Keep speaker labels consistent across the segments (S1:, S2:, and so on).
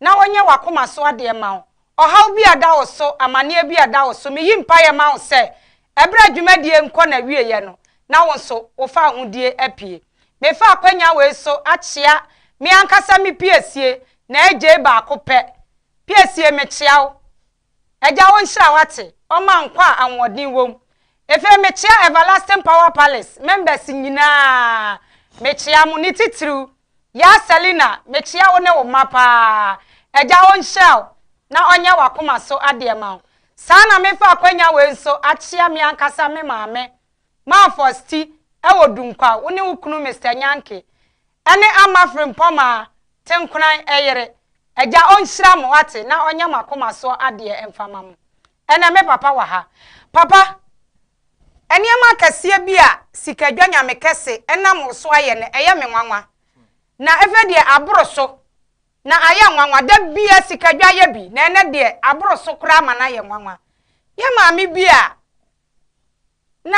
S1: Na ɔnyɛ w'akoma so adeɛ mma wo. Ɔhaw bi a ɛda wo so, amaneɛ bi a ɛda wo so, meyi mpaeɛ ma wo sɛ, ɛberɛ a dwumadie nkɔ n'awieɛ no, na wo nso wo fawohodie apue. Mefa akwanya wei so akyea me ankasa me piesie, na AJ baako pɛ. Piesie, mekyea wo. Agya ɔnhyira wo ate, ɔma nkwa a ahoɔden wom. Efei mekyea Everlasting Power Palace members nyinaa, mekyea mo, ne titiriw Yaa Selina, mekyea wo ne wo mma paa. Agya ɔnhyira wo na ɔnyɛ w'akoma so adeɛ ma wo. Saa na mefa akwanya wei nso akyea me ankasa me maame, Maa Fosti wɔ Dunkwa, wo ne wo kunu Mister Nyanke, ɛne Ama Frimpɔmaa, Tenkoran yere. Agya ɔnhyira mo wate na ɔnyɛ mo akoma soɔ adeɛ mfa ma mo. Ɛnɛ me papa wɔ ha. Papa, nneɛma akɛseɛ bi a Sikadwa Nyame kɛse nam wo so ayɛ no ɛyɛ me nwanwa. Na ɛfɛ deɛ aboro so. Na ayɛ nwanwa. Da bia Sikadwa yɛ bi na ɛnɛ deɛ aboro so koraa ma no ayɛ nwanwa. Yɛ maame bi a na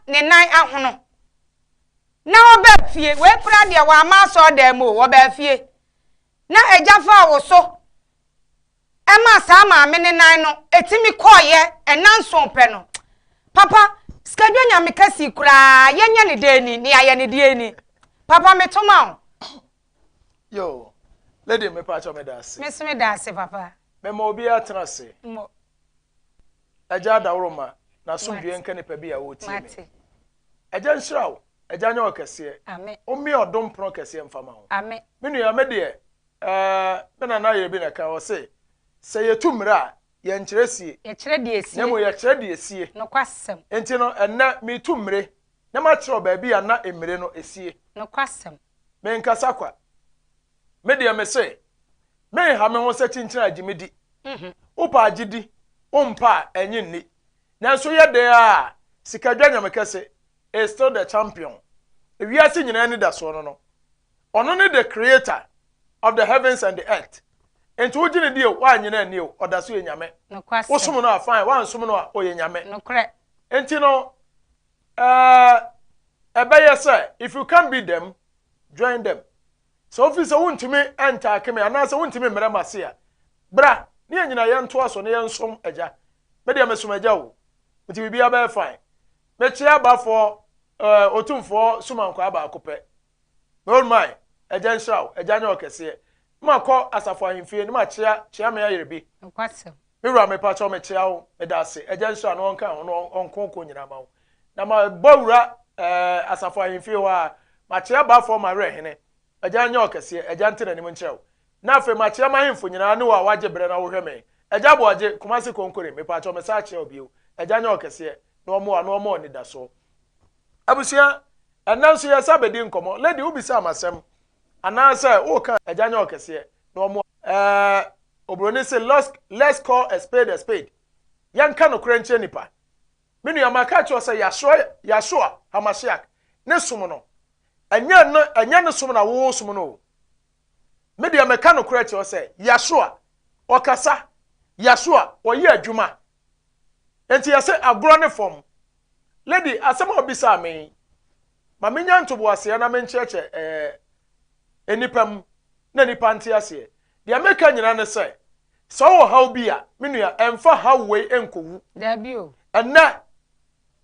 S1: ne nan ahono na ɔbaa fie, wei koraa deɛ wamma asɔredan mu o, ɔbaa fie. Na agya faa wo so maa saa maame ne nan no ɛtumi kɔɔyɛ nnanson pɛ no. Papa, sikadwa nyame kɛse koraa yɛnyɛ ne dɛn ni, ne yɛayɛ ne deɛn ni. Papa, meto ma wo.
S2: Yo, lady mepa kyɛw meda ase.
S1: Me nso meda ase papa.
S2: Mema obiara tena ase.
S1: Mo.
S2: Agya adaworoma na asomdwoeɛ nka nipa bi a ɔretie me. Agya nhyira wo. Agya nyɛ wo kɛseɛ.
S1: Amen.
S2: Ɔmmue ɔdom pono kɛseɛ mfa ma wo.
S1: Amen.
S2: Me nua, me deɛ, ɛɛ, me nana yere bi na ɛka, ɔse, sɛ yɛtu mmerɛ a, yɛnkyerɛ sie.
S1: Yɛkyerɛ deɛ esie.
S2: Na mmom yɛkyerɛ deɛ esie.
S1: Nokwasɛm.
S2: Enti no, ɛnnɛ, meretu mmire, na makyerɛ wo baabi a na mmire no sie.
S1: Nokwasɛm.
S2: Menkasa kwa. Me deɛ, mese, menha me ho sɛ kyinkyin a gye me di. Wopɛ a gye di, wompɛ a ɛnye nni. Nanso yɛ dɛn ara a, Sikadwa Nyame Kɛse is still the champion. Ewiase nyinaa anidasoɔ no no. Ɔno ne the creator of the heavens and the earth. Enti wogye no di o, woannye no anni o, ɔda so yɛ Nyame.
S1: Nokwasɛm.
S2: Wosom no a, fine, woansom no a, ɔyɛ Nyame.
S1: Nokorɛ.
S2: Enti no, ɛɛ, ɛbɛyɛ sɛ, if you can't beat them, join them. Sɛ wofi sɛ wontumi ntaake me anaasɛ wontumi mmerɛ m'ase a, bra ne yɛn nyinaa yɛntoa so na yɛnsom Agya. Me deɛ mesom Agya o, nti biribiara bɛyɛ fine. Mekyea abafoɔ eh, Otumfoɔ Sumankwaa baako pɛ. Me old man, Agya nhyira wo, Agya nyɛ wo kɛseɛ. Ne makɔ Asafo Ahemfie ne makyea Kyeame Ayerbi.
S1: Nokwasɛm.
S2: Me wura mepakyɛw mekyea wo, meda ase. Agya nhyira na ɔnka ho na ɔnko ko nyinaa ma wo. Na mabɔ wura eh, Asafo Ahemfie hɔ a, makyea Bafoɔ Mawerɛhene. Agya nyɛ ɔkɛseɛ, Agya nte n'anim nkyerɛ wo. Na afei makyea m'ahemfo nyinaa ne wo a woagye berɛ na wohwɛ me. Agya Aboagye, Kumasi Konkore, mepakyɛw mesan akyea wo bio. Agya nyɛ ɔkɛseɛ, na ɔmmoa na ɔmma wo anidasoɔ. Abusua, ɛnnɛ nso yɛsan bɛdi nkɔmmɔ. Lady, wobisaa me asɛm, anaasɛ woreka Agya nyɛ ɔkɛseɛ, na ɔmmoa. Ɛɛ, oburoni se, let's call a spade a spade. Yɛnka nokorɛ nkyerɛ nnipa. Me nua, maka akyerɛ wo sɛ Yahshua, Yahshua HaMashiach, ne som no, ɛnyɛ no, ɛnyɛ ne som na woresom no o. Me deɛ meka nokorɛ kyerɛ wo sɛ Yahshua, ɔkasa, Yahshua, ɔyɛ adwuma. Enti yɛse agorɔ ne fam. Lady, asɛm a wobisaa me yi, ma menya ntoboaseɛ na menkyerɛkyerɛ ɛɛ nnipa mu na nnipa nte aseɛ. Deɛ meka nyinaa ne sɛ, sɛ wowɔ haw bi a, me nua, ɛmfa haw wei nkɔwu.
S1: Daabi o.
S2: Ɛnnɛ,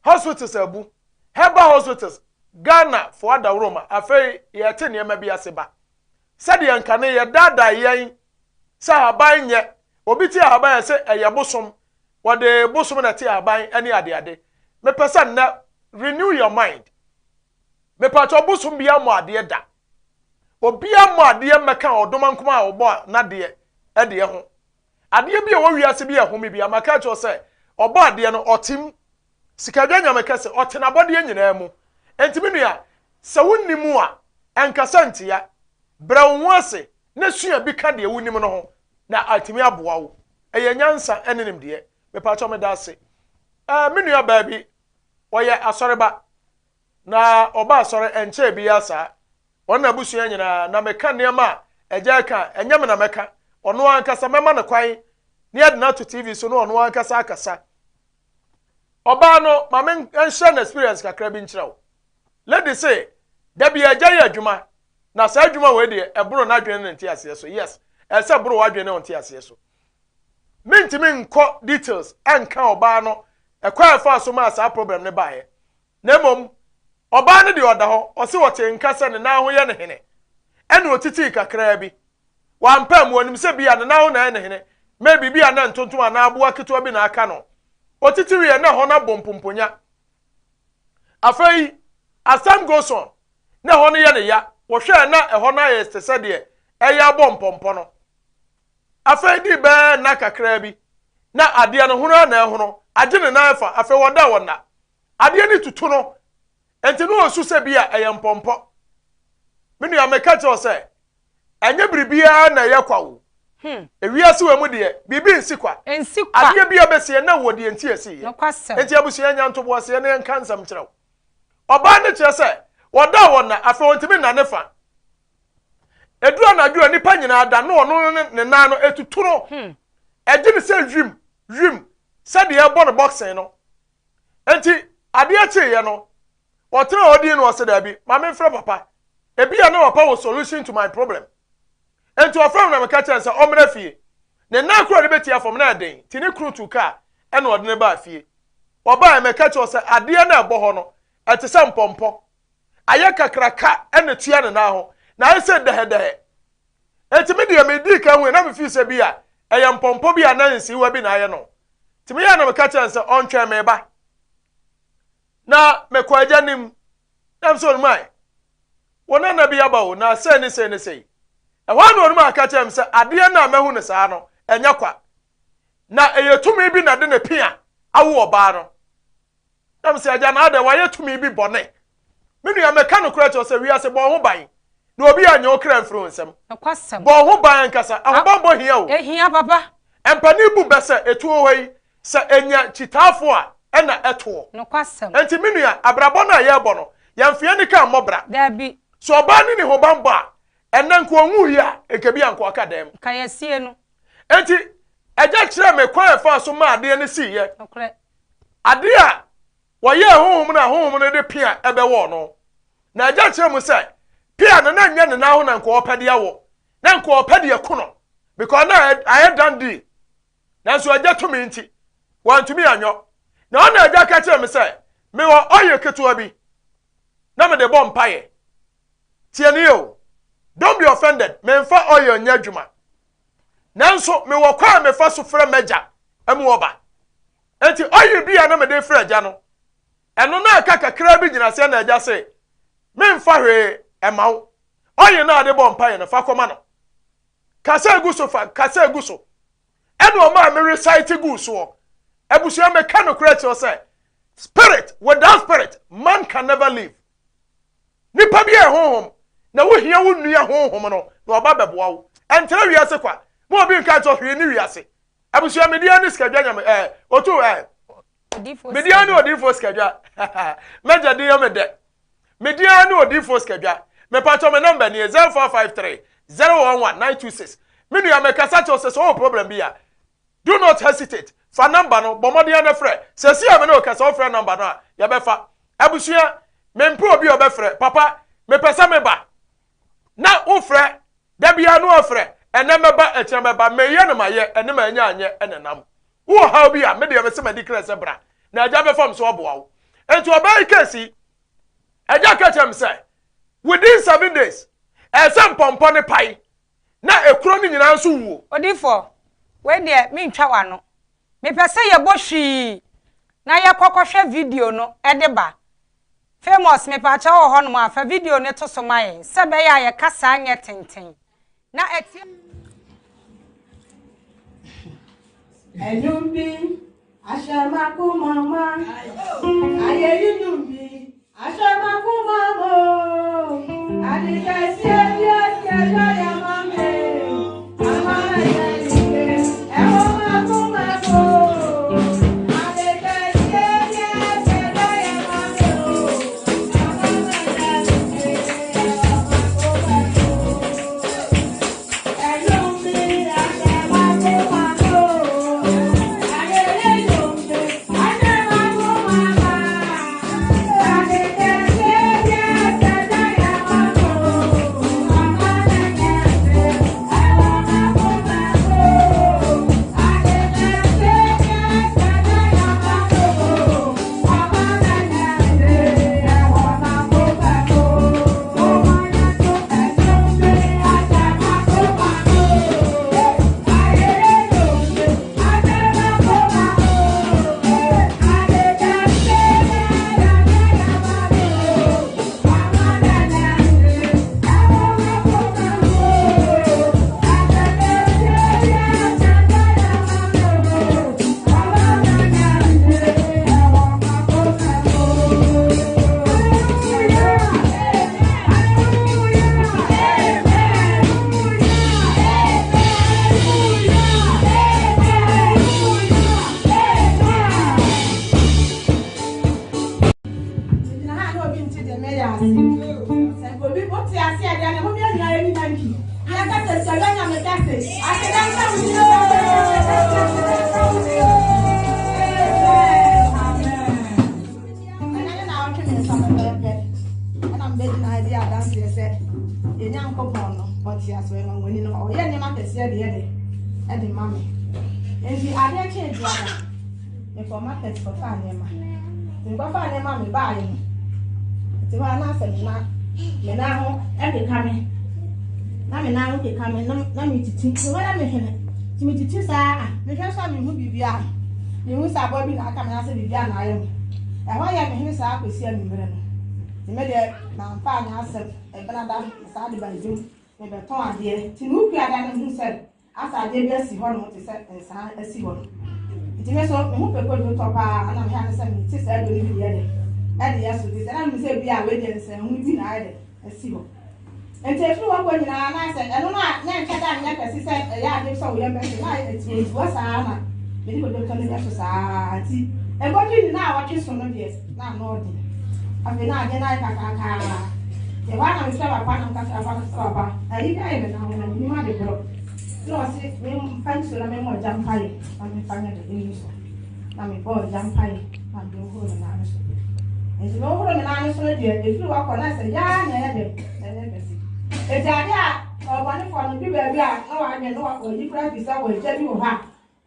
S2: hospitals abu. Herbal hospitals, Ghana foɔ adaworoma, afei yɛrete nneɛma bi ase ba. Sɛdeɛ nkane yɛdaadaa yɛn sɛ ahaban nyɛ, obi te ahaban a ɛsɛ ɛyɛ bosom, wɔde bosom na ɛte ahaban ne adeade. Mepɛ sɛ nnɛ, renew your mind. Mepakyɛw bosom biara mmɔ adeɛ da. Obiara mmɔ adeɛ mmɛka ɔdomankoma a ɔbɔ n'adeɛ deɛ ho. Adeɛ bi a ɛwɔ wiase bi a ɛhome bi a maka akyerɛ wo sɛ ɔbɔ adeɛ no ɔte mu. Sikadwa Nyame kɛse, ɔte n'abɔdeɛ nyinaa mu. Enti me nua, sɛ wonni mu a, ɛnkasa ntia. Brɛ wo ho ase na sua bi ka deɛ wonim no ho na atumi aboa wo. Ɛyɛ nyansa ne nimdeɛ. Mepakyɛw meda ase. Ɛɛ, me nua baa bi, ɔyɛ asɔreba. Na ɔba asɔre ɛnkyɛɛ biara saa. Ɔne n'abusua nyinaa, na meka nneɛma a agya reka a, ɛnyɛ me na mɛka. Ɔno ankasa, mɛma no kwan na yɛde no ato TV so na ɔno ankasa akasa. Ɔbaa no, ma me nhyɛ no experience kakra bi nkyerɛ wo. Lady se, da bi agya yɛ adwuma, na saa adwuma wei deɛ, ɛboro n'adwene ne ne nteaseɛ so. Yes, Ɛsɛ boro w'adwene ne wo nteaseɛ so. Mentumi nkɔ details ɛnka ɔbaa no ɛkwan a ɛfaa so maa saa problem no baeɛ. Na mmom ɔbaa no deɛ ɔda hɔ, ɔse ɔte nka sɛ ne nan ho yɛ no hene. Ɛna ɔtitii kakraa bi. Wampɛ mu, ɔnim sɛ bi a ne nan ho na ɛyɛ no hene. Maybe bi a na ntontom anaa aboa ketewa bi na aka no. Ɔtiti wieɛ na ɛhɔ no abɔ mpomponya. Afei, as time goes on, na ɛhɔ no yɛ ne ya. Wɔhwɛɛ na ɛhɔ no ayɛ te sɛ deɛ ɛyɛ abɔ mpɔmpɔ no. Afei dii bɛyɛ nna kakraa bi, na adeɛ no hono ara na ɛhono, agye ne nan afa, afei wɔda a wɔnna. Adeɛ no tutu no, enti na ɔsu sɛ bi a ɛyɛ mpɔmpɔ. Me nua, meka kyerɛ wo sɛ, ɛnyɛ biribiara na ɛyɛ kwa o. Ewiase wei mu deɛ, biribi nsi kwa.
S1: Ɛnsi kwa.
S2: Adeɛ bi a ɛbɛsi ɛnnɛ wɔ deɛ nti ɛsiiɛ.
S1: Nokwasɛm.
S2: Enti abusua nya ntoboaseɛ na yɛnka nsɛm nkyerɛ wo. Ɔbaa no kyerɛ sɛ, wɔda a wɔnna, afei ɔntumi nna ne fa. Ɛduru anadwo a nnipa nyinaa da na ɔno ne ne nan no ɛtutu no. Ɛgye no sɛ wim, wim, sɛdeɛ ɛbɔ no boxing no. Enti adeɛ kyeeɛ no, ɔtena hɔ din na ɔse daabi, ma memfrɛ papa. Ebia na papa wɔ solution to my problem. Enti ɔfrɛ me na meka kyerɛ no sɛ ɔmmra fie. Ne nan koro a ɔde bɛtia fam na ɛden, nti ne kunu tuu kaa ɛna ɔde no baa fie. Ɔbaeɛ meka kyerɛ wo sɛ adeɛ no a ɛbɔ hɔ no, ɛte sɛ mpɔmpɔ. Ayɛ kakraka na ɛtua ne nan ho, na ayɛ sɛ dɛhɛdɛhɛ. Enti me deɛ medii kan hui na mefii sɛ bi a ɛyɛ mpɔmpɔ bi anaa nsiiwa bi na ayɛ no. Nti meyɛɛ na meka kyerɛɛ no sɛ ɔntwɛn me ba. Na mekɔ agya nim na mesɛ onumae, wo nana bi aba o, na sei ne sei ne sei. Ɛhɔ ara na onumae ka kyerɛɛ me sɛ adeɛ no a mahu no saa no, ɛnyɛ kwa. Na ɛyɛ tumi bi na de ne pea awo ɔbaa no. Na mesɛ agya na adɛn wayɛ tumi bi bɔne. Me nua meka nokorɛ kyerɛ wo sɛ wiase bɔ wo ho ban na obi anyɛ wo kra mfiri wo nsam.
S1: Nokwasɛm.
S2: Bɔ wo ho ban ankasa. Ahobammɔ hia o.
S1: Ehia papa.
S2: Mpanin bu bɛ sɛ etuo hɔ yi sɛ enya kyitaafo a ɛna ɛtoɔ.
S1: Nokwasɛm.
S2: Enti me nua abrabɔ no a yɛrebɔ no yɛmfa yɛn nika mmɔ bra.
S1: Dabi.
S2: Sɛ ɔbaa no ni hobanbɔ a ɛnnɛ nka ɔnwuiɛ a nka bi a nka ɔka dan mu.
S1: Nka yɛasie no.
S2: Enti agya kyerɛɛ me kwan a ɛfaa so maa adeɛ no siiɛ.
S1: Nokorɛ.
S2: Adeɛ a wɔyɛɛ honhom no a honhom no de pea bɛwɔɔ no. Na agya kyerɛ mu sɛ pea no na nyɛ ne nan ho na nka ɔpɛ de awɔ, na nka ɔpɛ de aku no because na ayɛ done deal. Nanso agya tumi nti, wantumi anyɔ. Na ɔna agya ka kyerɛ me sɛ mewɔ oil ketewa bi na mede bɔ mpaeɛ. Tie nie o, don't be offended, memfa oil nyɛ adwuma. Nanso mewɔ kwan a mefa so frɛ m'agya mu ɔba. Enti oil bi a na mede frɛ agya no, ɛno na aka kakraa bi gyina aseɛ na agya se, memfa hwee ɛma wo. Oil no a de bɔ mpaeɛ no, fa kɔma no. Kasa egu so fa, kasa egu so. Ɛna ɔmaa me recite guu soɔ. Abusua meka nokorɛ kyerɛ sɛ, spirit, without spirit, man can never live. Nipa bi yɛ honhom, na wohia wo nua honhom no na ɔba bɛboa wo. Ɛntra wiase kwa. Ma obi nka nkyerɛ hwee ne wiase. Abusua media ne sikadwa nyame ɛɛ otu ɛɛ. Media ne odiifo sikadwa. Mɛgya din yɛ me dɛ. Media ne odiifo sikadwa. Mepatɔ me namba nie 0453 011 926. Me nua mekasa kyerɛ sɛ sɛ ɔwɔ problem bi a Do not hesitate, fa number no, bɔ mmɔden ara na frɛ. Seesei a me ne wo kasa, wofrɛ number no a, yɛbɛfa. Abusua, mempɛ obi a ɔbɛfrɛ, papa, mepɛ sɛ meba. Na wofrɛ, da biara na wafrɛ, ɛnɛ mɛba, ɛkyena mɛba, meyɛ no mayɛ, ɛne manya anyɛ ɛna nam. Wowɔ haw bi a, me deɛ mese madi krɛ sɛ bra, na agya bɛfa me so aboa wo. Enti ɔbaa yi case yi, agya ka kyerɛ me sɛ, within 7 days, ɛsɛ sɛ mpɔmpɔ no pae, na ekuro no nyinaa nso wuo.
S1: Odiyifoɔ, wei deɛ mentwa w'ano. Mepɛ sɛ yɛbɔ hwii na yɛkɔ kɔhwɛ video no de ba. Famous, mepaakyɛw wɔ hɔnom a, fa video no to so ma yɛn sɛ ɛbɛyɛ a yɛ kasaa nyɛ tenten na atie.
S3: Ɛnwom bi ahyɛ m'akoma ma, ayeyi nnwom bi ahyɛ m'akoma ma o. Ade kɛseɛ bi asi ɛdɔ yɛ ama me, ama manya anigye ɛwɔ m'akoma so. Ade kɛseɛ bi asi ɛdɔ yɛ ama me o, ama manya anigye ɛwɔ m'akoma so. Ɛnwom bi ahyɛ m'akoma so, ayeyi nnwom bi ahyɛ m'akoma ma. Ade kɛseɛ bi asi ɛdɔ yɛ ama me o, ama manya anigye. kɛseɛ de yɛ dɛ ɛde ma me. Nti adeɛ kyee biara, mekɔɔ market kɔfaa nneɛma. Nti mekɔfaa nneɛma a mebaeɛ no, nti hɔ a na asɛ me nan me nan ho ɛkeka me. Na me nan ho keka me na na metiti. Nti hɔ na mehwene. Nti metiti saa a, mehwɛ nso a menhu biribiara. Menhu sɛ aboa bi na aka me anaasɛ biribiara na ayɛ me. Ɛhɔ yɛ mehene saa kɔsi anwummerɛ no. Nti me deɛ mamfa anyɛ asɛm. Ɛbenada mesan de baa dwom mebɛtɔn adeɛ. Nti me wokua da no mehu sɛ asɛ adeɛ bi asi hɔnom te sɛ nsaa asi hɔ no. Nti me nso me ho pɛ kodwo tɔ paa na mehwɛ ane sɛ mete saa aduro no bi deɛ dɛ ɛde yɛ so. Nti sɛ na mehu sɛ bi a wei deɛ nsɛnhunu bi na ayɛ dɛ asi hɔ. Nti ɛfiri hɔ kɔ nyinaa na sɛ ɛno no a na ɛnkyɛ da nyɛ kɛse sɛ ɛyɛ adeɛ sɛ wo yam bɛhye na ayɛ atiwatiwa saa na mede kodwo tɔ no yɛ so saa nti ɛkɔduru ne naawɔtwe so no deɛ na ano ɔden. Afei na adeɛ no ayɛ kakraka. Nti ɛhɔ ara na mefrɛ papa na meka kyerɛ papa no sɛ papa ayi bi ayɛ me nan ho na menim ade korɔ. Na ɔse memfa nsuo na memmɔ gya mpaeɛ na memfa nyɛ de ngu so. Na mebɔɔ gya mpaeɛ na mede hohoro me nan no so. Nti mehohoro me nan no so no deɛ ɛfiri hɔ kɔ na sɛ yaa na ɛyɛ dɛ na ɛyɛ kɛse. Nti adeɛ a ɔbɔnefoɔ no du baabi a na wadwene na wayi koraa fi sɛ wɔ agya bi wɔ hɔ a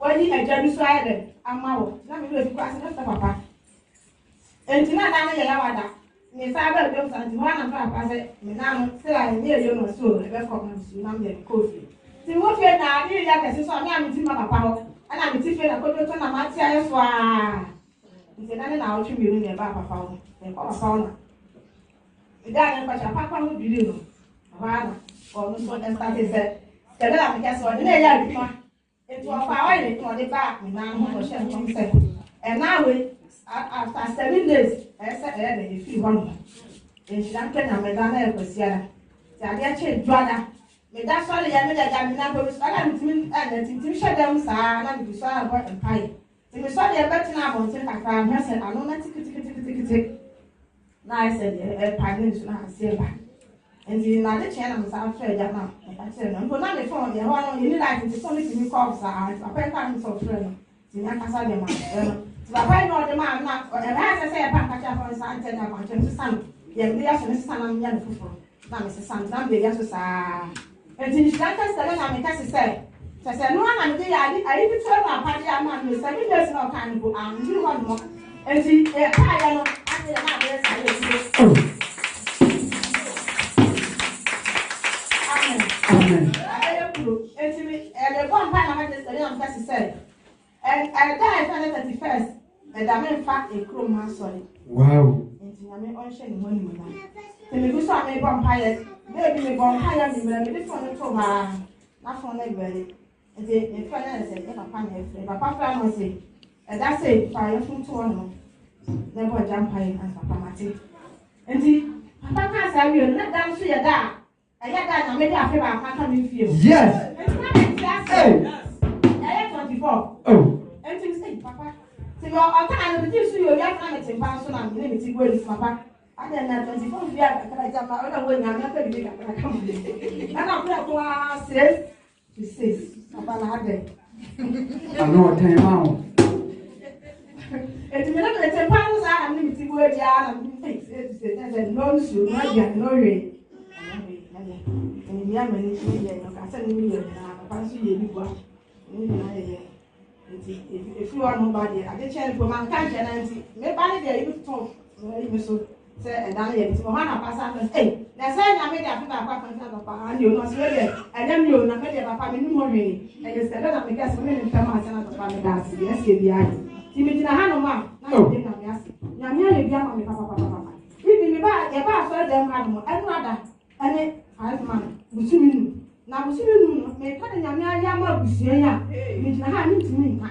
S3: wayi agya bi so ayɛ dɛ ama wo. Na me werɛ fi koraa sɛ mɛfrɛ papa. Enti na da no yɛ yawa da. Me san baa biom saa nti hɔ ara na mefrɛ papa sɛ me nan no sɛ ɛnyɛ yie no ɔse o ɛbɛkɔ na mesu na mede mekɔɔ fie. Nti mewɔ fie na ade reyɛ akɛse so a me a mete ma papa hɔ ɛna mete fie na kodwo to na mate ayɛ so aa. Nti ɛda ne naawɔtwe mmienu na ɛbaa papa hɔ. Mekɔ papa hɔ na meda ne nkɔkyɛ papa ho dwirii no. Ɛhɔ ara na ɔno nso ɛstate sɛ sɛ na mekɛ sɛ ɔde na ɛyɛ adwuma. Enti ɔfaa oil na ɔde baa ne nan ho na ɔhyɛɛ nkɔm sɛ, Ɛnan wei, after 7 days, ɛyɛ sɛ ɛyɛ dɛ efiri hɔ nom. Nhyira nka Nyame, da no yɛ Kwasiada. Nti adeɛ kyee Dwoada, meda sɔre yɛ, meda gya me nan mpo, mesɔre a metumi ɛnɛ, nti metumi hyɛ dan mu saa na megu so ara bɔ mpaeɛ. Nti mesɔre yɛ bɛtena abɔnten kakra, mehwɛ sɛ ano no ate keteketekete. Na ayɛ sɛ deɛ ɛrepae ne nsu no aseɛ ba. Nti n'ade kyeɛ na mesan frɛ agya no a meka kyerɛ no. Mpo na me phone yɛ hɔ no yɛni light nti phone no tumi kɔ off saa nti papa yi kaa no sɛ ɔfrɛ no nti me ankasa deɛ mamfrɛ no. Nti papa yi na ɔde maa me na ɛbɛyɛ sɛ sɛ yɛba nka kyerɛ papa no saa nkyɛ ne akwankyerɛ no sesa no deɛ mede yɛ so no sesa na menyɛ no foforɔ. Na mesesa no, na mede yɛ so saa ara. Enti nhyira nka sɛ na meka se sɛ, kyerɛ sɛ ɛno ara na mede yɛ ade, ayi ketewa mu apade ama no, 7 days na ɔkaa no mpo, annuru hɔ nom. Enti yɛkaeɛ no, afei deɛ na abɛyɛ saa yɛ fie. Amen.
S4: Amen.
S3: Abɛyɛ kuro. Enti me, mebɔ mpae na maka kyerɛ sɛ na meka se sɛ, Ɛda a yɛfrɛ no 31st, ɛda memfa ekurom ha asɔre.
S4: Wow.
S3: Nti Nyame ɔnhyɛ ne ho animuonyam. Nti megu so a mebɔ mpaeɛ, bere bi mebɔ mpaeɛ anwummerɛ, mede fon no too hɔ ara, na fon no bɛre. Nti mefrɛ no ayɛ sɛ yɛ papa na ɛfrɛ. Papa frɛ no ɔse, ɛda sei fa yɛfon to hɔ nom na ɛbɔ agya mpaeɛ. Na papa mate. Nti papa kaa saa wie no, na da no so yɛ da a Ɛyɛ da a Nyame de afe baako aka me mfie ho.
S4: Yes.
S3: Nti na me nte ase.
S4: Hey.
S3: Ɛyɛ 24.
S4: Oh.
S3: Nti me sɛ papa. Nti me ɔka na me ti so yɛ owia na me te mpa so na me ne me ti gu ani so papa. Adɛn na 24 mfie a kakra gya ma ɔna wɔ Nyame apɛ bibi kakra ka mo. Ɛna kora ko a 6 to 6 papa na adɛn.
S4: Ano ɔtɛn ma wo.
S3: Nti me ne me te mpa no saa na me ne me ti gu adi ara na me ne 6 to 6 na sɛ no nsuo no aduane no hwee. Mmea m'ani ne yɛ no ka sɛ ne yɛ nyinaa papa nso yɛ bi boa ne nyinaa yɛ yɛ nti efiri hɔ no ba deɛ ade kyɛn mpo ma nka nkyɛn na nti me ba ne deɛ ebi totɔ ɛyi mi so sɛ ɛda no yɛ nti mo hɔ na pasa afɛ sɛ ɛy na sɛ nyame de afe baako afa ntina papa ani o na ɔsɛ deɛ ɛnyɛ mi o na me deɛ papa me nim hɔ hwee ɛyɛ sɛ ɛbɛ na me kɛse me ne ntɛm ase na papa me da ase deɛ ɛsɛ bi ayɛ nti me gyina ha nom a na me de nyame ase nyame ayɛ bi ama me papapapapa. Even me ba yɛba asɔre dɛm ha nom ɛno ada ɛne 5 man bosome num na bosome num no meka de Nyame ayɛ ama abusua yi a megyina ha a mentumi nka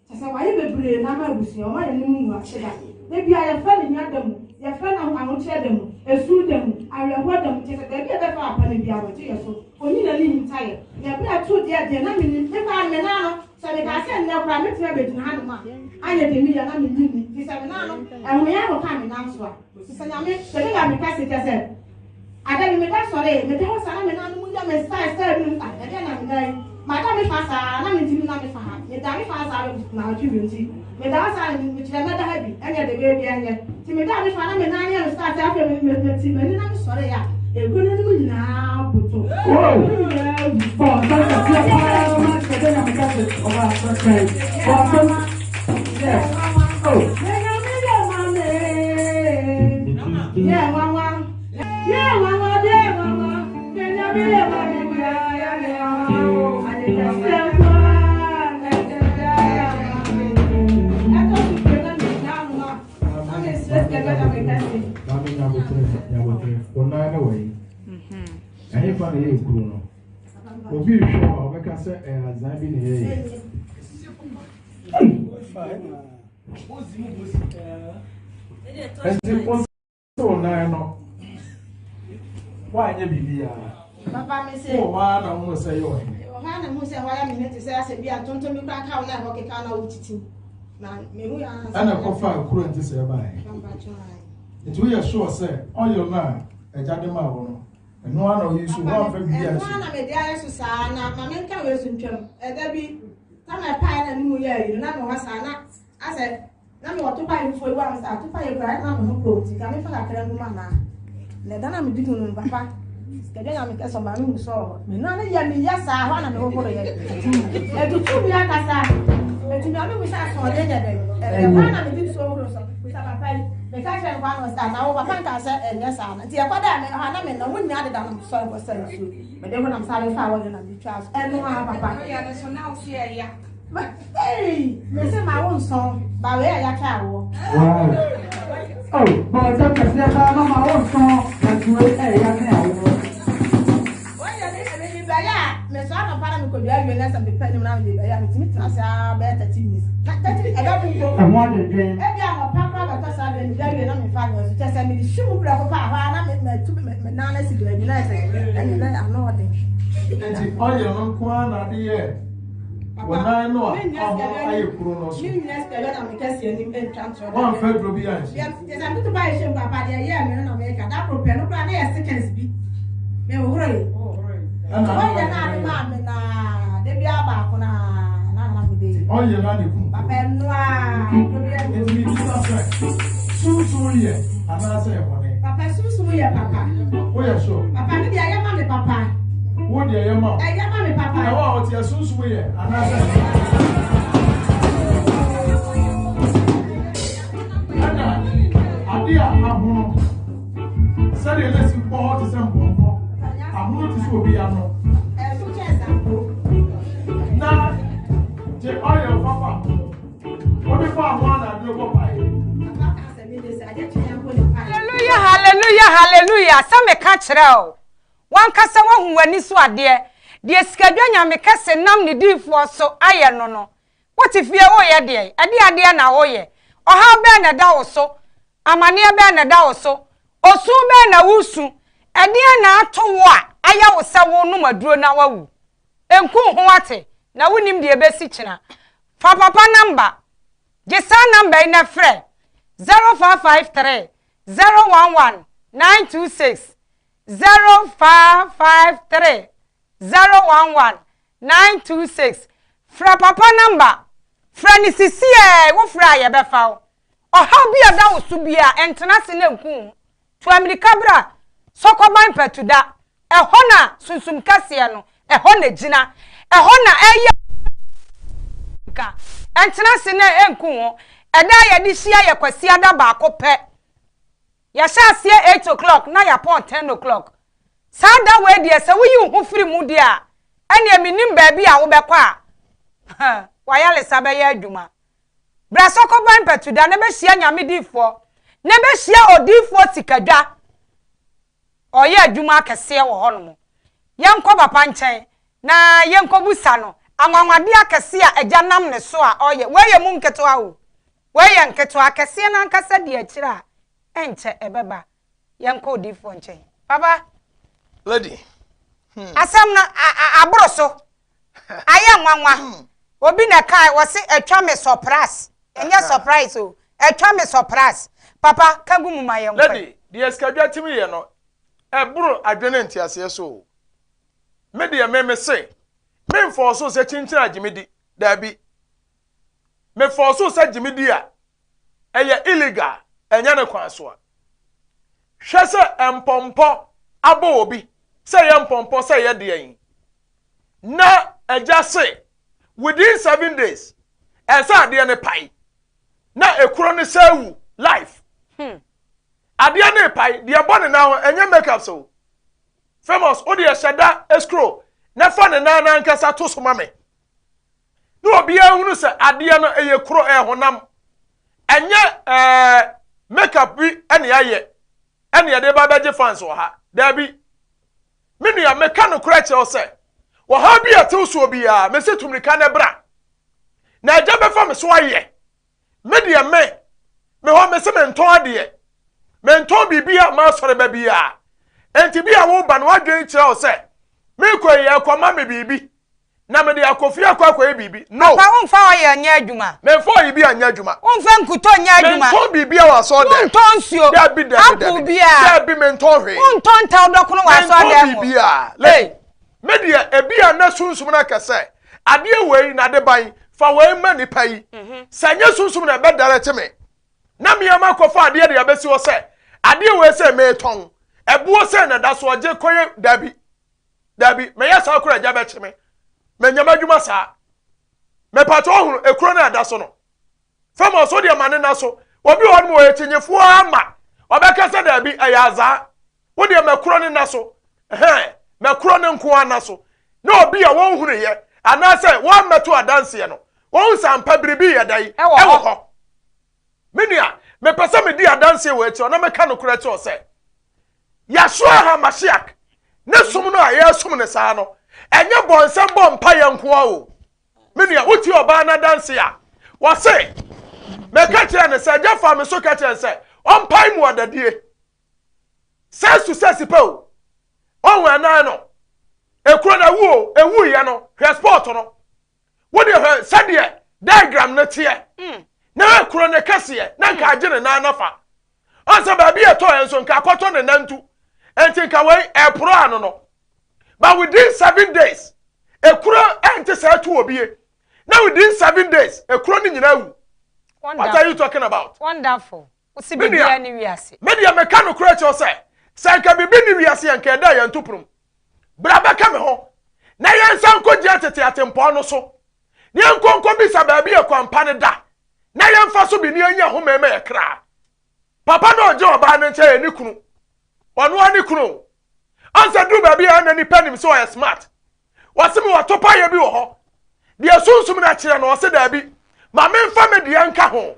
S3: kyɛ sɛ wayɛ bebree na ama abusua wɔn ayɛ ne mu mu ase da da bi a yɛfrɛ no hia da mu, yɛfrɛ no ahokyerɛ da mu, esu da mu, awerɛhoɔ da mu, kyɛ sɛ baabi a ɛbɛfa apa no bi a wɔgye yɛ so onyi n'ani nta yɛ na ɛberɛ ato deɛ deɛ na menim mefa me nan no sɛ mekaa sɛ nnɛ koraa mɛtumi abɛgyina hanom a ayɛ deɛ meyɛ na menyi nni nti sɛ me nan no ɛho yɛ ahokɔ a me nan so a sɛ Nyame sɛ me na meka se kyɛ sɛ ada bi meda sɔre meda hɔ saa na me nan no mu yɛ me style style bi no ah ɛdeɛ na meda yi mada me fa saa na mentumi na me fa ha meda me fa saa na ɔtwe bi nti meda hɔ saa mekyerɛ mɛda ha bi ɛnyɛ de bɛyɛ bi ɛnyɛ nti meda me fa na me nan yɛ me style sɛ afei me me me ti m'ani na me sɔre a egu no mu nyinaa boto
S4: Wow.
S3: egu no nyinaa wu.
S4: Bɔ nsa kɛseɛ paa. Maame nyabotere nyabotere wo nan ne wɔ yi ɛhefa na ɛyɛ kuro no obi rehwɛ a ɔbɛka sɛ ɛyɛ azan bi na ɛyɛ ɛnti wo sɛ wo nan no woanyɛ biribiara
S3: Papa me se.
S2: Wɔ hɔ ara na wohu sɛ ɛyɛ ɔhene.
S3: Wɔ hɔ ara na mehu sɛ hɔ ayɛ me hene te sɛ asɛ bi a ntontom bi koraa ka wo na ɛhɔ keka na wotiti. Na mehu yɛ ara.
S2: Ɛna ɛkɔfaa kuro nte sɛ ɛbaeɛ. Nti woyɛ sure sɛ oil no a agya de maa wo no ɛno ara na ɔyi so woamfa biribi
S3: Ɛno
S2: anhyɛ
S3: ara na mede ayɛ so saa na ma menka wei so ntwam. Ɛda bi tam ɛpaeɛ na ne mu yɛ ayi no na mewɔ saa na asɛ Na mewɔ topae fufuo yi wɔ a topae kura na me ho kuro nti ka mefa kakra ngu mu anaa na ɛda na medi ho no papa sikadwa nya mekɛ sɛ maame hu sɛ ɔwɔ me na ne yɛ meyɛ saa hɔ na mehohoro yɛ ɛtutu mi akasa ɛtumi ame mu sɛ asoɔden yɛ dɛn ɛhɔ na medi nsuo horo so bisa papa yi meka kyerɛ nkwa no sɛ na wo papa nka sɛ ɛnyɛ saa no nti ɛkɔ dɛ me hɔ na me na mo nyinaa deda no sɔre kɔ sɛ nsuo mede ho nam saa mefa wɔ yɛ na metwa so ɛno a papa Hey, me se ma wo nsɔn, ba wei a yɛatwa awoɔ.
S4: Wow. Oh, bɔnsɛm kɛseɛ paa ma ma wo nsɔn, nanso wei ɛyɛ yɛatwe awoɔ.
S3: Wɔyɛ ne ɛne ne bɛyɛ a mesɔ anɔpa na mekɔdua awie na sɛ mepɛ nim na mede bɛyɛ a metumi tena ase ara bɛyɛ 30 minutes. Na 30 minutes ɛbɛ mu mpo.
S4: Ɛho adwendwen.
S3: Ebi anɔpa koraa bɛtɔ saa bɛyɛ medua awie na memfa nyɛ so kyɛ sɛ mede hye mu prɛko paa hɔ ara na matu me nan asi baabi na sɛ ɛne na ano ɔden.
S2: Nti ɔyɛ no nko ara na ade yɛ Wɔ nan no a ɔho ayɛ kuro no so. Wɔamfa aduro bi anhyɛ. Ɔyɛ na ne kum. Nti mi bisa sɛ, sunsun yɛ anaasɛ ɛbɔne?
S3: Papa sunsun yɛ papa.
S2: Woyɛ sure?
S3: Papa mi deɛ ɛyɛ ma mi papa.
S2: Wo deɛ ɛyɛ ma wo.
S3: Ɛyɛ ma me papa.
S2: Na wo a ɔte asunsum yɛ anaasɛ. Ɛna ade a ahono sɛdeɛ na esi bɔ hɔ te sɛ mpɔmpɔ ahono te sɛ obi ano.
S3: Ɛso kyɛ sanko.
S2: Na gye ɔyɛ fafa wɔde fa ho anadeɛ bɔ paeɛ.
S1: Hallelujah, hallelujah, hallelujah. Sɛ meka kyerɛ o. W'ankasa woahu w'ani so adeɛ, deɛ Sikadwa Nyame kɛse nam ne diyifoɔ so ayɛ no no. Wote fie woreyɛ deɛn? Ɛdeɛn adeɛ na woreyɛ? Ɔhaw bɛn na ɛda wo so? Amaneɛ bɛn na ɛda wo so? Osu bɛn na woresu? Ɛdeɛn na ato wo a ayɛ wo sɛ worenom aduro na woawu? Nku wo ho wate, na wonnim deɛ ɛbɛsi kyena. Fa papa namba. Gye saa namba yi na frɛ, 0553 011 926. 0553 011 926 Frɛ papa namba. Frɛ no sisiɛɛ, wo frɛ a yɛbɛfa wo. Ɔhaw bi a ɛda wo so biara, ɛntena ase na ɛnku wo ho. Tu amirika bra Sɔkɔban Patuda. Ɛhɔ na Sunsum Kɛseɛ no, ɛhɔ na ɛgyina. Ɛhɔ na ɛyɛ nka. Ɛntena ase na ɛnku wo ho. Ɛda a yɛde hyia yɛ Kwasiada baako pɛ. Yɛhyɛ aseɛ eight o'clock na yɛapɔn ten o'clock. Saa da wei deɛ sɛ woyi wo ho firi mu deɛ a, ɛnneɛ mennim baabi a wobɛkɔ a w'ayaresa bɛyɛ adwuma. Bra Sɔkɔban Mpatuda na bɛhyia Nyame diifoɔ, na bɛhyia odiifoɔ Sikadwa. Ɔreyɛ adwuma akɛseɛ wɔ hɔnom. Yɛnkɔ papa nkyɛn na yɛnkɔbusa no anwanwadeɛ akɛseɛ a Agya nam ne so a ɔreyɛ. Wei yɛ mu nketewa o. Wei yɛ nketewa, akɛseɛ no ankasa di akyire a, ɛnkyɛ ɛbɛba. Yɛnkɔ odiyifoɔ nkyɛn. Papa.
S2: Lady. Hmm.
S1: Asɛm no aboro so. Ayɛ nwanwa. Hmm. Obi na ɛkae, wɔse atwa me surprise. Ɛnyɛ surprise o. Atwa me surprise. Papa, ka gu mu ma yɛnkɔ.
S2: Lady, deɛ sikadwa tumi yɛ no, ɛboro adwene nteaseɛ so o. Me deɛ me me se, memfɔɔ so sɛ kyinkyin agye me di. Daabi. Me force wo sɛ gye me di a, ɛyɛ illegal, ɛnyɛ ne kwan so a. Hwɛ sɛ mpɔmpɔ abɔ obi, sɛ ɛyɛ mpɔmpɔ sɛ ɛyɛ deɛn. Na agya se, Within 7 days, ɛsɛ adeɛ no pae na ekuro no sɛ wu life. Adeɛ no pae deɛ bɔ ne nan ho, ɛnyɛ makeup so famous o. Deɛ hyɛ da escrow na fa ne nan nankasa to so ma me na obiara hunu sɛ adeɛ no ɛyɛ kuro, ɛyɛ honam, ɛnyɛ makeup bi ɛna ayɛ ɛna yɛde ba bɛgye fans wɔ ha. Daabi, me nua, meka no korɛ kyerɛw sɛ wɔha bi a ɛtew soɔ biara, mesi tumirika ne bra na agya bɛfa me so ayɛ. Me deɛ, me hɔ, me se mentɔn adeɛ, mentɔn biribi a maasɔre ba biara. Nti bi a woba no, wadwene kyerɛ wo sɛ mekɔ yɛ kɔma me biribi na mede akɔ fie akɔ akɔyɛ biribi no.
S1: Papa, womfa ɔyɛ nyɛ adwuma.
S2: Memfa ɔyɛ bi anyɛ adwuma.
S1: Womfa nkutɔ nyɛ adwuma.
S2: Mentɔn biribi a wɔ asɔre dɛm.
S1: Wontɔn nsuo.
S2: Dabi, dabi.
S1: Apple
S2: Dabi.
S1: biara.
S2: Dabi, mentɔn hwee.
S1: Wontɔn ntaw dɔkono wɔ asɔre
S2: Mentɔn
S1: dɛm.
S2: biribi a lɛ me deɛ, ebi a na sunsum no aka sɛ adeɛ wei na ade ban fa wei ma nipa yi sɛ nyɛ sunsum na ɛbɛdare te me na mmeɛma akɔfa adeɛ de abɛsi hɔ sɛ adeɛ wei sɛ meetɔn, ɛboɔ sɛ na da so ɔgye kɔyɛ. Dabi, dabi, mɛyɛ saa koro, agya bɛkye me, mɛnyɛ m'adwuma saa. Mɛpatɔ ɔhunu ekuro no a ɛda so no fam ɔso deɛ ma ne na so. Obi wɔ hɔ nom ɔyɛ kyinyefoɔ ama ɔbɛka sɛ dabi, ɛyɛ azaa. Wo deɛ mɛkuro ne na so, ɛhɛn, mɛkuro ne nko ara na so na obi a wɔnhunu yɛ anaasɛ wɔmmɛto adanseɛ no wɔn nsa mpa biribi yɛ da yi
S1: ɛwɔ hɔ.
S2: Ɛwɔ hɔ. Me nua, mepɛ sɛ medi adanseɛ wɔ akyi na meka nokorɛ kyerɛ sɛ Yɛsoa Hamasiak ne som no a yɛsom ne saa no, ɛnyɛ bɔnsɛm bɔ mpa yɛ nko a o. Me nua, wotie ɔbaa no adanse a wɔse meka kyerɛ ne sɛ agya fa me so ka kyerɛ ne sɛ ɔmpae mu adadie sɛ su sɛ sipɛ o, ɔhu ɛnan no ekuro na ewu o, ewu yɛ no. Hwɛ spot no, wode hwɛ sɛdeɛ diagram no teɛ na hwɛ kuro ne kɛseɛ na nka agye ne nan nafa ɔnsɛ baabi a ɛtɔ yɛn nso nka akɔtɔ ne nantu nti nka wei ɛporo ano no. But within 7 days ekuro ɛnte sɛ ɛto obie na within 7 days ekuro no nyinaa wu. What are you talking about?
S1: Wonderful. Wosi
S2: Me nua,
S1: biribiara ne wiase.
S2: Me deɛ, meka no korɛ kyerɛw sɛ nka biribi ne wiase yɛ nka ɛda yɛn to ponom bra bɛka me ho na yɛnsa nkɔgyina tete atempɔn no so na yɛnkɔ nkɔbisa baabi yɛ kwampa no da na yɛmfa so bi ne yɛnya home ma yɛ kraa. Papa na ɔgye ɔbaa no nkyɛn yɛ ne kunu, ɔno ara ne kunu o. Ansa duru baabi a ɛna nipa nim sɛ ɔyɛ smart. Wɔse me wɔto payɛ bi wɔ hɔ deɛ sunsum no akyerɛ no, ɔse daabi, ma memfa me deɛ nka ho.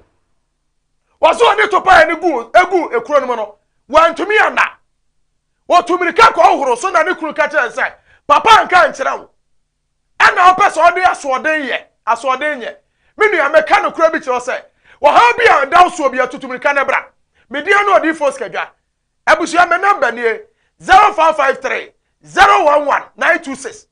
S2: Wɔse ɔde to payɛ no gu egu ekuro no mu no, wantumi anna. Wɔtu mirika kɔ ɔhoro so na ne kunu ka kyerɛ no sɛ papa nka nkyerɛ wo ɛna ɔpɛ sɛ ɔde asoɔden yɛ asoɔden nyɛ. Me nua, meka no kora bi kyerɛ sɛ wɔhaw bi a ɛda wo soɔ bi atutu mirika ne bra. Media no odiifoɔ Sikadwa abusua, me number nie: 0553 011 926.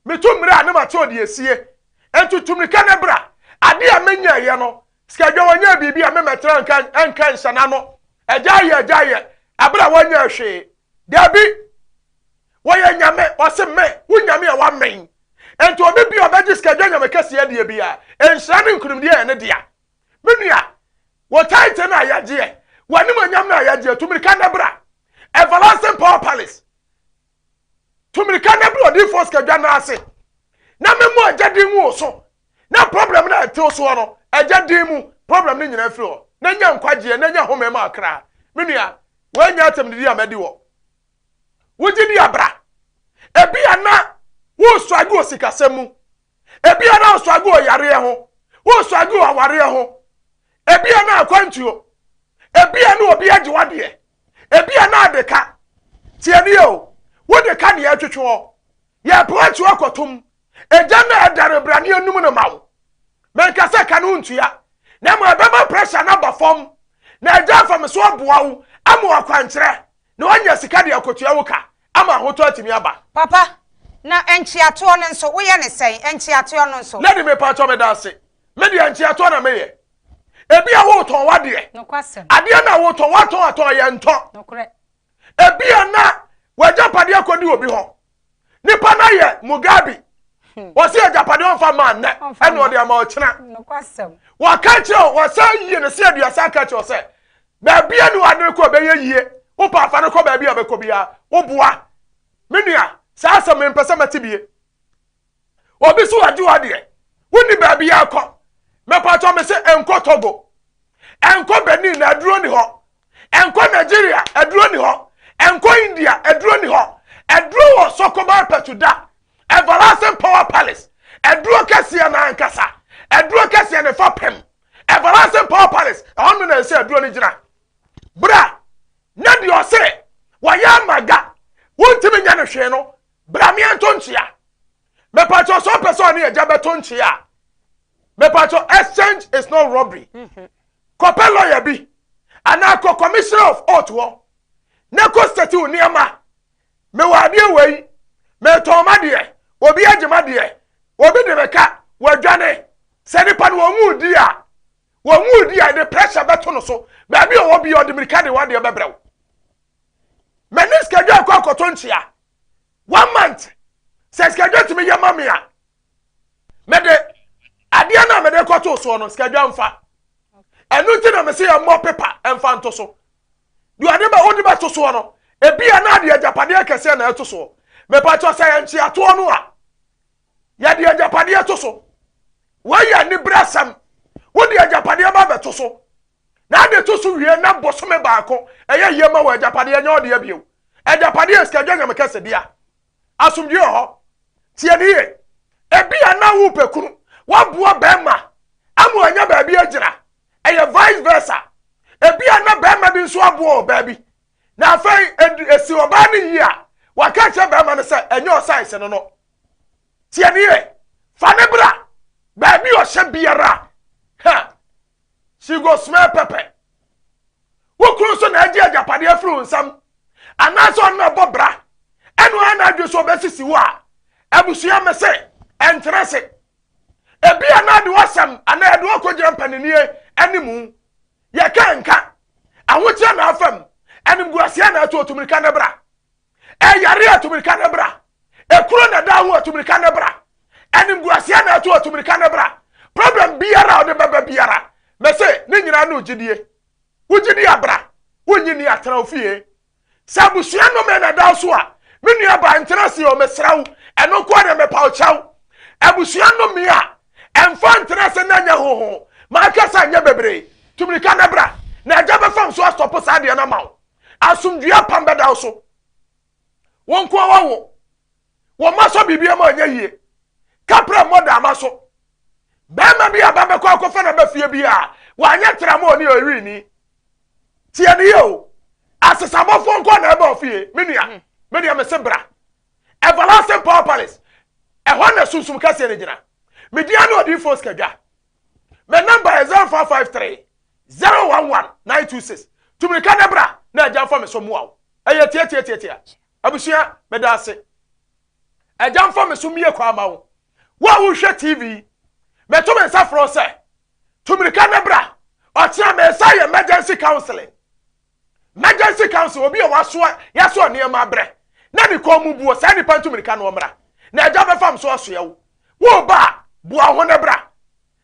S2: Metu mmerɛ a ne mate ɔde esie ntutu mirika ne bra. Adeɛ a menyɛɛyɛ no, Sikadwa wɔnyɛ biribi a memɛtena nka nhyɛ n'ano agya ayɛ agya ayɛ abere a wɔnyɛ hwee. Dabi, wɔyɛ Nyame. Ɔse me wo Nyame a wamɛn nti obi bi a ɔbɛgye Sikadwa Nyame kɛseɛ deɛ bi a nhyira ne nkonimdie yɛ ne dea. Me nua, wɔ title no a yɛgyeɛ, w'anim onyam no a yɛgyeɛ, tumirika ne bra Everlasting Power Palace. Tumirika ne bra odiifoɔ Sikadwa no ase na memmɔ agya din mu wo so na problem no a ɛtew soɔ no, agya din mu problem no nyinaa firi hɔ na nya nkwagyeɛ na nya home ma akra. Me nua, woanya atɛm didi a madi wɔ wogye di abra. Ebi a na worestruggle wɔ sikasɛm mu, ebi a na wostruggle wɔ yareɛ ho, wostruggle wɔ awareɛ ho, ebi a na akwantuo, ebi a na obi agye wadeɛ, ebi a na ade ka tie nie o, wode ka neɛ ɛtwetwe hɔ yɛpɔ akyi akɔtom egya na ɛdare bra ne enum no ma wo. Mɛnka sɛ ka no ntua na mmom ɛbɛma pressure no aba fam na agya afa me so aboa wo ama wakwankyerɛ na wanya sika de akotua wo ka ama ahotɔ atumi aba.
S1: Papa, na nkyeatoɔ no nso, woyɛ ne sɛn? Nkyeatoɔ no nso?
S2: Lady, mepa kyɛw, meda ase. Me deɛ, nkyeatoɔ na meyɛ. Ebi a wotɔn wadeɛ.
S1: Nokwasɛm.
S2: Adeɛ na wotɔn, watɔn atɔn yɛ ntɔ.
S1: Nokorɛ.
S2: Ebi a na wagyapadeɛ kɔdi obi hɔ. Nipa na yɛ Mugabe. Wɔsi agyapadeɛ ɔnfa maa nnɛ
S1: Ɔmfa
S2: ɛna
S1: mma.
S2: ɔde ama ɔkyena.
S1: Nokwasɛm.
S2: Wɔka kyerɛ wo, wɔsan yie no sɛ 30 aka kyerɛ wo sɛ baabi a ne wade kɔ bɛyɛ yie. Wopɛ afa no kɔ baabi a bɛkɔ biara. Woboa. Me nua, saa asɛm mempɛ sɛ mɛte bie. Obi so wagye wadeɛ. Wonni baabi akɔ. Mepatɔ me se ɛnkɔ Togo. Ɛnkɔ Benin na aduro ni hɔ. Ɛnkɔ Nigeria aduro ni hɔ. Ɛnkɔ India aduro ni hɔ. Aduro wɔ Sokoban Pɛtuda. Everlasting Power Palace. Aduro kɛseɛ na ankasa. Aduro kɛseɛ ne fa pɛm. Everlasting Power Palace. Ɛhɔ no na ɛsɛ aduro no gyina. Bra na deɛ ɔse wɔyɛ amaga wontumi nyɛ no hwee no bra meɛnto nkyea. Mepatɔ sɛ ɔpɛ sɛ ɔne agya bɛto nkyea a mepatɔ exchange is not robbery. Kɔpɛ lawyer bi anaa kɔ commissioner of oath hɔ na kɔ state wo nneɛma. Mewɔ adeɛ wei, metɔn ma deɛ, obi agye ma deɛ, obi de me ka, wadwane. Sɛ nipa no wɔn mu di a, wɔn mu di a, de pressure bɛto no so. Baabi a ɔwɔ bi ɔde mirika de wadeɛ bɛbrɛ wo. Mɛne sikadwa akɔ akɔtɔ nkyia. 1 month. Sɛ sikadwa tumi yɛ ma me a, mɛde adeɛ no a mɛde kɔto soɔ no sikadwa mfa. Ɛno nti na mese yɛ mmɔ pepa ɛmfa nto so. Deɛ ɔde bɛ wode bɛto soɔ no, ebi a na adeɛ agyapadeɛ kɛseɛ na ɛto soɔ. Mepatwɔ sɛ yɛ nkyeatoɔ no a, yɛde agyapadeɛ to so. Wɔyɛ anibere asɛm. Wode agyapadeɛ ba bɛto so. Na ade to so wie na bosome baako ɛyɛ yie ma wɔ agyapadeɛ nyɛ ɔdeɛ bio. Agyapadeɛ sikadwa nyame kɛse dea. Asomdwie wɔ hɔ. Tie ne yie. Ebi a na wopɛ kunu, waboa bɛrima ama wanya baabi agyina. Ɛyɛ vice versa. Ebi a na bɛrima bi nso aboa ɔbaa bi. Na afei esi ɔbaa no yie a, waka kyerɛ bɛrima no sɛ ɛnyɛ ɔsaese no no. Tie ne yie. Fa ne bra. Baabi ɔhyɛ biara. Ha. She go smell pepper. Wo kunu nso na agye agyapadeɛ afiri wo nsam. Anaasɛ ɔno na ɛbɔ bra. Ɛno ara na adwene so ɔbɛsisi wo a. Abusua me se, ɛntena se. Ebi a na ade wasɛm anaa yɛde wakɔgyina mpaninnie animu. Yɛka nka. Ahokyerɛ na afam. Animguaseɛ na ɛto otumirika ne bra. Ɛyare a tumirika ne bra. Ekuro na ɛda ho a tumirika ne bra. Animguaseɛ na ɛto otumirika ne bra. Problem biara a ɔde bɛba biara. Mɛsɛ ne nyinaa ne ogyidie. Wogyidie abra. Wonyi ni atena ofie. Sɛ abusua nnome na ɛda so a, me nua ba ntena se o mesrɛ wo. Ɛno nko ara mepa wo kyɛw. Abusua nnome a ɛmfa ntena se na nyɛ hoho. Maaka sɛ nyɛ bebree. Tumirika ne bra. Na agya bɛfam so asɔpo saa deɛ no ama wo. Asomdwie apam bɛda wo so. Wo nko ara wo. Wɔn mma sɔ biribi ama ɔnyɛ yie. Kapra mmɔ daama so. Bɛrima bi a ba bɛkɔ akɔfa na ba fie bi a wanyɛ tramo ne ɔwiini. Tie ne yie o. Asesabɔfoɔ nko na ɛba ofie. Me nua, me deɛ mese bra. Everlasting Power Palace. Ɛhɔ na sunsum kɛseɛ no gyina. Me dia ne odiyifoɔ Sikadwa. Me number yɛ 0553 011 926. Tumirika ne bra na agya mfa me so mmoa wo. Ɛyɛ tiatiatiatia. Abusua, meda ase. Agya mfa me so mmie kwan ama wo. Wo a wohwɛ TV, mɛto me nsa frɛ wo sɛ, tumirika ne bra. Ɔkyena mesa yɛ emergency counseling. Emergency council, obi a wasoa yɛasoa nneɛma abrɛ na ne kɔn mu buo, saa nipa ntumirika no ɔmmra. Na agya bɛfam so asoɛ wo. Wo ba a, boa ho ne bra.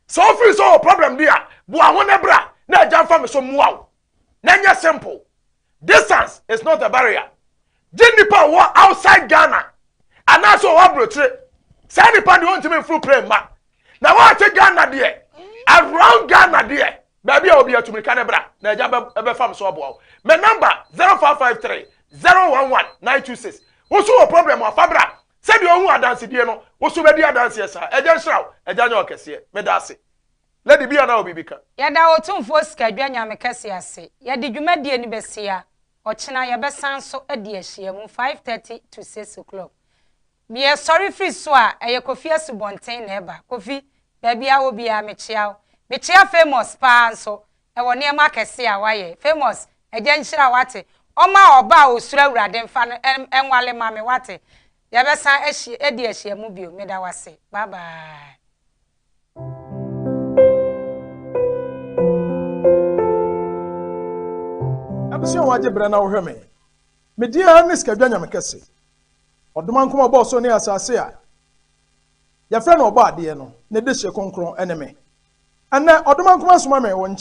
S2: Sɛ wofiri sɛ wɔ problem bi a, boa ho ne bra na agya mfa me so mmoa wo. Na nyɛ simple. Distance is not a barrier. Gye nipa a wɔ outside Ghana anaasɛ ɔwɔ aburokyire. Saa nipa deɛ ɔntumi mforo plane mma. Na wɔate Ghana deɛ, around Ghana deɛ, baabi a obi atumirika ne bra na agya bɛfam so aboa wo. Me number 0553 011 926. Wo so wɔ problem a fa bra. Sɛdeɛ ɔhu adansedie no, wo so bɛdi adanseɛ saa. Agya nhyira wo, agya nyɛ ɔkɛseɛ. Meda ase. Lady bi a na wɔ biribi ka.
S1: Yɛda Otumfoɔ Sikadwa Nyame kɛse ase. Yɛde dwumadie no bɛsia. Ɔkyena yɛbɛsan so adi ahyiamu 5:30 to 6 o'clock. Yɛsɔre firi so a, ɛyɛ Kofi Asubɔnten na ɛba. Kofi, baabi a wɔ biara mekyea wo. Mekyea Famous paa nso, ɛwɔ nneɛma akɛse a wayɛ. Famous, agya nhyira wate. Ɔma ɔba a osuro Awurade mfa no ɛnwale ma me wate. Yɛbɛsan ahyia adi ahyiamu bio. Meda wo ase. Bye bye.
S2: Abusua wagye brɛ na wohwɛ me. Me din ara ne Sikadwa Nyame Kɛse. Ɔdomankoma ɔbɔɔ soro ne asase a yɛfrɛ no ɔbɔ adeɛ no, ne dehye kronkron ne me. Ɛnnɛ, Ɔdomankoma soma me wo nkyɛn.